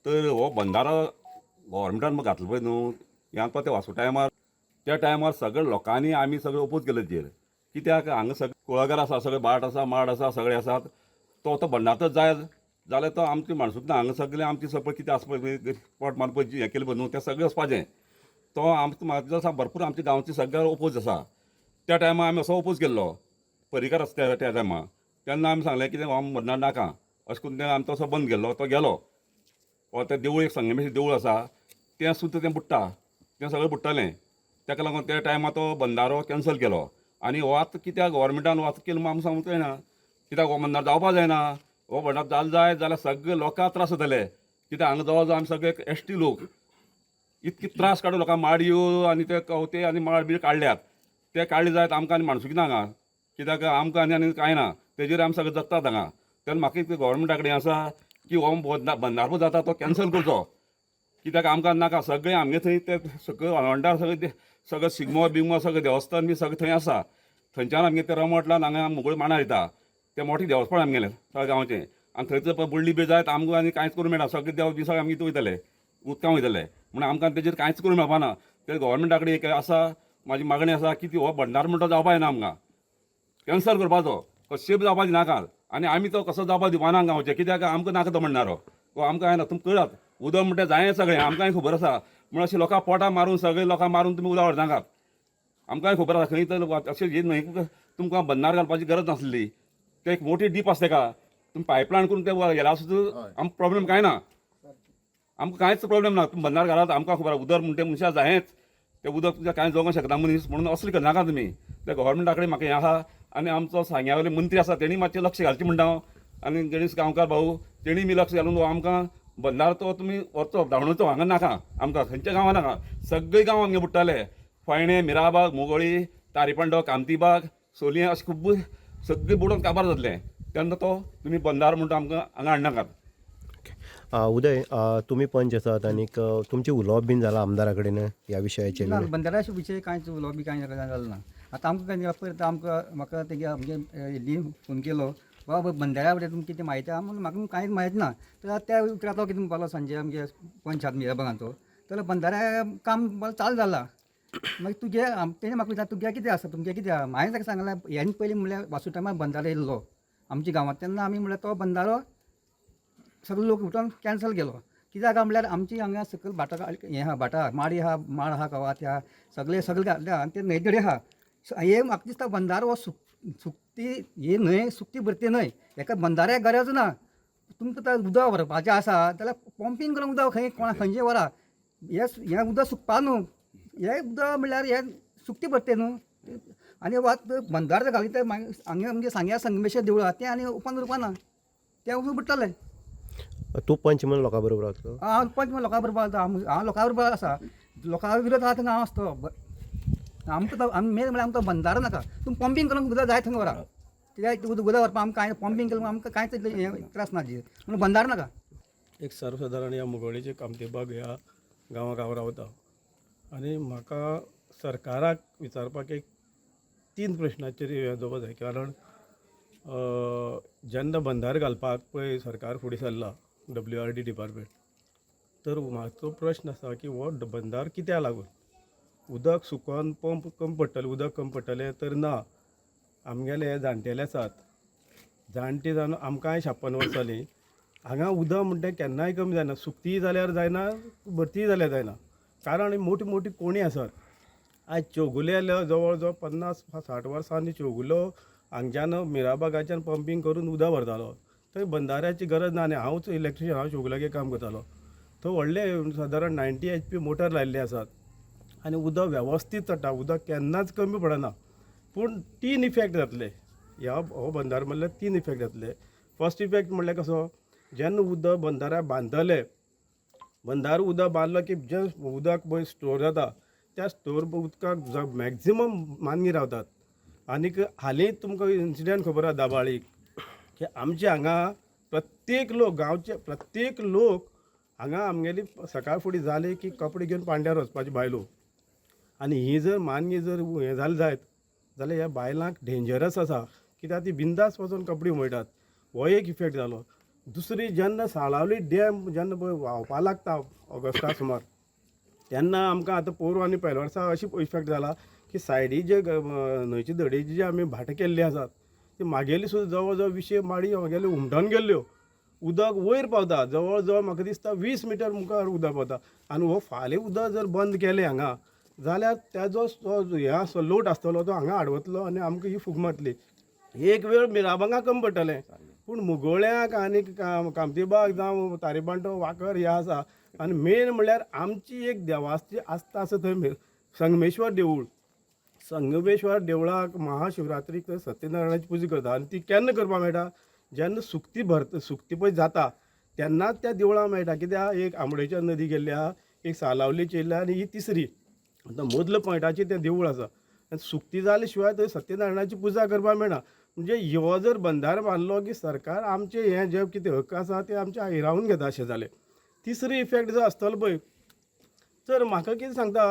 तर हो बंदारो गोवोरमेंटान घातलो पळय न्हू, हें आमकां ते वासू टायमार, त्या टायमार सगळे लोकांनी आमी सगळे ओपोज केले तेजेर. कित्याक हांगा सगळे कुळागर आसा, सगळे भाट आसा, माड आसा, सगळे आसात. तो तो बंदारच जाय जाल्यार तो आमची माणसूक ना. हांगा सगळे आमची सगळें कितें आसा पळय, पोट मारपाची हें केलें पळय न्हू, तें सगळें वचपाचें. तो आमकां म्हाका दिसता भरपूर आमच्या गांवचे सगळे ओपोज आसा. त्या टायमार आमी असो ओपोज केल्लो पर्रीकार आसा त्या त्या टायमार. तेन्ना आमी सांगलें कितें हो बंदार नाका अशें करून तें आमी तसो बंद केल्लो. तो गेलो. हो तें देवूळ, एक संगमेश्वर देवूळ आसा, तें सुद्दां तें बुडटा, तें सगळें बुडटलें. ताका लागून त्या टायमार तो बंदारो कॅन्सल केलो. आनी हो आतां कित्याक गोवोरमेंटान हो आतां केलो म्हूण आमकां सांगूंक कळना. कित्याक हो बंदारो जावपा जायना. हो बंदारो जालो जायत जाल्यार सगळे लोकांक त्रास जातले. कित्याक हांगा जवळ जवळ आमी सगळे एस टी लोक इतके त्रास काडून लोकांक माडयो आनी ते कवते आनी माड बी काडल्यात. ते काडले जायत आमकां आनी माणसुकी ना हांगा. कित्याक आमकां आनी आनी कांय ना, तेजेर आमी सगळे जगतात हांगा. तेन्ना म्हाका इतलें गोवोरमेंटा कडेन आसा की हो बंदारो जाता तो कॅन्सल करचो. कित्याक आमकां नाका. सगळें आमगे थंय ते सगळे वाळवंटार सगळे सगळे शिगमो बिगमो सगळें देवस्थान बी सगळें थंय आसा. थंयच्यान आमगे ते रमटलान हांगा मुगळ मांडार येता. तें मोठें देवस्थान आमगेलें सगळ्या गांवचें. आनी थंय जर बुडली बी जायत आमकां आनी कांयच करूंक मेळना. सगळे देव बी सगळे आमगे वयतले, उदकां वयतले. म्हणून आमकां तेजेर कांयच करूंक मेळपा ना. ते गोवोरमेंटा कडेन एक आसा, म्हाजी मागणी आसा की ती हो बंदारो म्हणटा जावपा जायना, आमकां कॅन्सल करपाचो. कशें बी जावपाचें नाका. आनी आमी तो कसो जावपा दिवपाना गांवचें. कित्याक आमकां नाका तो म्हणणारो. तो आमकां जायना. तुमी कळात, उदक म्हणटा जायें सगळें आमकांय खबर आसा. म्हण अशें लोकां पोटां मारून, सगळे लोकां मारून तुमी उदक व्हरनाकात. आमकांय खबर आसा. खंय तर अशें ही न्हंय तुमकां बंदार घालपाची गरज नासली. ते एक मोठी डीप आसा, तेका तुमी पायपलायन करून ते गेल्या सुद्दां आमकां प्रॉब्लेम कांय ना. आमकां कांयच प्रॉब्लेम ना. तुमी बंदार घालात, आमकां खबर आसा. उदक म्हणटा मनशां जायेंच. तें उदक तुमच्या कांय जगोंक शकना मनीस. म्हणून असलें करनाका तुमी. त्या गोवोरमेंटा कडेन म्हाका हें आहा. आनी आमचो सांग्या वयले मंत्री आसा, तेणी मातशें लक्ष घालचें म्हणटा हांव. आनी गणेश गांवकार भाऊ, तेणी बी लक्ष घालून हो आमकां बंदारो तो तुमी व्हरचो, धांवडोवचो. हांगा नाका आमकां, खंयच्या गांवां नाका. सगळे गांव आमगे बुडटाले. फोंडें, मिराबाग, मुगोळी, तारीपंडो, कामतीबाग, सोलयां, अशें खूब सगळें बुडोन काबार जातलें. तेन्ना तो तुमी बंदारो म्हणटा आमकां हांगा हाडनाकात. उदय, तुमी पंच आसात आनीक तुमचें उलोवप बीन जालां आमदारा कडेन ह्या विशयाचेर? ना, बंदाऱ्या विशय कांयच उलोवप बी कांय जालें ना. आतां आमकां काय पयर आमकां म्हाका तेगे आमगे हेणी फोन केलो, बाबा बंदाऱ्या बद्दल तुमकां कितें म्हायती आहा म्हणून. म्हाका कांयच म्हायती ना. तर त्या उपरांत तो कितें म्हणपालो, संजय आमगे पंच आसा मिराबागांचो, जाल्यार बंदाऱ्या काम चालू जालां. मागीर तुगे तेणें म्हाका विचारलें, तुगे कितें आसा, तुमगें कितें आहा. हांवें ताका सांगलें, ह्यान पयलीं म्हणल्यार वासू टायमार बंदारो येयल्लो आमच्या गांवांत, तेन्ना आमी म्हणल्यार तो बंदारो सगळे लोक उठोन कॅन्सल केलो. कित्याक काय म्हणल्यार आमची हांगा सकयल भाटां हें आहा, भाटां माडी आहा, माड आहा, कवाथे आहा, सगळे सगळे घातल्या आनी ते न्हंय धडे आहा. हे म्हाका दिसता बंदारो हो सुकती ही न्हंय सुकती भरती न्हय, हेका बंदाऱ्याक गरज ना. तुमकां तर उदक व्हरपाचें आसा जाल्यार पंपींग करून उदक खंय कोणा खंयचें व्हरा. हें हें उदक सुकपा न्हू, हें उदक म्हणल्यार हें सुकती भरते न्हू. आनी वात बंदारो घाली तर मागीर हांगा आमगे सांग्या संगमेश्वर देवूळ आहा, तें आनी ओपन उरपा ना, तें वचून बुडटलें. तूं पंच म्हणून लोकां बरोबर रावतलो? हांव पंच म्हण लोकां बरोबर आसा. हांव लोकां बरोबर आसा. लोकां विरोध आहा थंय हांव आसतलो. आमकां तो आमी मेन म्हळ्यार आमकां बंदारो नाका. तुमी पंपींग करून उदक जाय थंय व्हरा. कित्याक उदक व्हरपा आमकां कांय पंपींग केलें आमकां कांयच हें त्रास ना म्हणून बंदारो नाका. एक सर्वसादारण ह्या मुगोळेचे कामतीबाग ह्या गांवाक हांव रावता आनी म्हाका सरकाराक विचारपाक एक तीन प्रश्नाचेर हें दवरपाक जाय. कारण जेन्ना बंदारो घालपाक पळय सरकार फुडें सरला, WRD department, तर म्हाजो प्रश्न आसा की हो बंदारो कित्याक लागून? उदक सुकोन पंप कमी पडटलें, उदक कमी पडटलें तर ना. आमगेले जाणटेले आसात, जाणटे जावन आमकांय 56 वर्सां जालीं. हांगा उदक म्हणटा केन्नाय कमी जायना, सुकतीय जाल्यार जायना, भरतीय जाल्यार जायना. कारण मोठी मोठी कोणी आसात. आयज चौगुले आयल्या जवळ जवळ 50-60 वर्सांनी चौगुलो हांगच्यान मिराबागाच्यान पंपींग करून उदक व्हरतालो. थंय बंदाऱ्याची गरज ना. आनी हांवूच इलेक्ट्रिशियन, हांव चौगुल्यागेर काम करतालो. थंय व्हडले सादारण 90 HP motor लायिल्ले आसात आनी उदक वेवस्थीत चडटा, उदक केन्नाच कमी पडना. पूण तीन इफेक्ट जातले ह्या हो बंदारो म्हणल्यार, तीन इफेक्ट जातले. फर्स्ट इफेक्ट म्हणल्यार कसो, जेन्ना उदक बंदाऱ्याक बांदतले, बंदारो उदक बांदलो की जें उदक पळय स्टोर जाता, त्या स्टोर उदकाक मॅक्झिमम मानगीं रावतात. आनीक हालींच तुमकां इन्सिडंट खबर आसा दाबाळीक, की आमचे हांगा प्रत्येक लोक, गांवचे प्रत्येक लोक हांगा आमगेली सकाळ फुडें जाली की कपडे घेवन पांड्यार वचपाची बायलो. आनी ही जर मानगीं जर हें जालें जायत जाल्यार ह्या बायलांक डेंजरस आसा, कित्याक ती बिंदास वचून कपडे उमळटात. हो एक इफेक्ट जालो. दुसरी जेन्ना साळावली डॅम जेन्ना पळय व्हांवपा लागता ऑगस्टा सुमार, तेन्ना आमकां आतां पोरूं आनी पयल्या वर्सा अशी इफेक्ट जाला की सायडी जे न्हंयचे धडेची जे आमी भाटां केल्ली आसात ती मागेली सुद्दां जवळ जवळ विशे माडी मागेली हुमटून गेल्ल्यो. उदक वयर पावता, जवळ जवळ म्हाका दिसता 20 मिटर मुखार उदक पावता. आनी हो फाल्यां उदक जर बंद केलें हांगा जाल्यार तेजो जो हें आसलो लोट आसतलो तो हांगा आडवतलो आनी आमकां ही फूग मारतली. एक वेळ मिराबांगा कमी पडटलें, पूण मुगोळ्याक आनी कामतीबाग जावं तारीबांटो वाकर हे आसा. आनी मेन म्हणल्यार आमची एक देवाची आस्था आसा थंय, संगमेश्वर देवूळ. संगमेश्वर देवळाक महाशिवरात्रीक थंय सत्यनारायणाची पुजा करता आनी ती केन्ना करपाक मेळटा, जेन्ना सुकती भरता, सुकती पळय जाता तेन्नाच त्या देवळां मेळटा. कित्याक एक आंबडेच्या नदी गेल्ली आहा, एक सालावलीची येयल्ली आनी ही तिसरी आतां मदल्या पॉयंटाचेर तें देवूळ आसा. आनी सुकती जाले शिवाय थंय सत्यनारायणाची पुजा करपाक मेळना. म्हणजे हो जर बंधारो बांदलो की सरकार आमचें हें जें कितें हक्क आसा तें आमचें हिरावून घेता अशें जालें. तिसरी इफेक्ट जो आसतलो पळय, तर म्हाका कितें सांगता,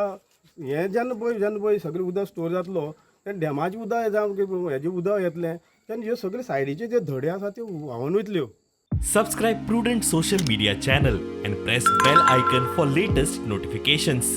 हें जेन्ना पळय जेन्ना पळय सगळें उदक स्टोर जातलो तेन्ना डॅमाचें उदक जावं हेजें उदक येतलें तेन्ना ह्यो सगळे सायडीचे जे धडे आसा त्यो व्हांवून वयतल्यो. Subscribe Prudent Social Media channel and press bell icon for latest notifications.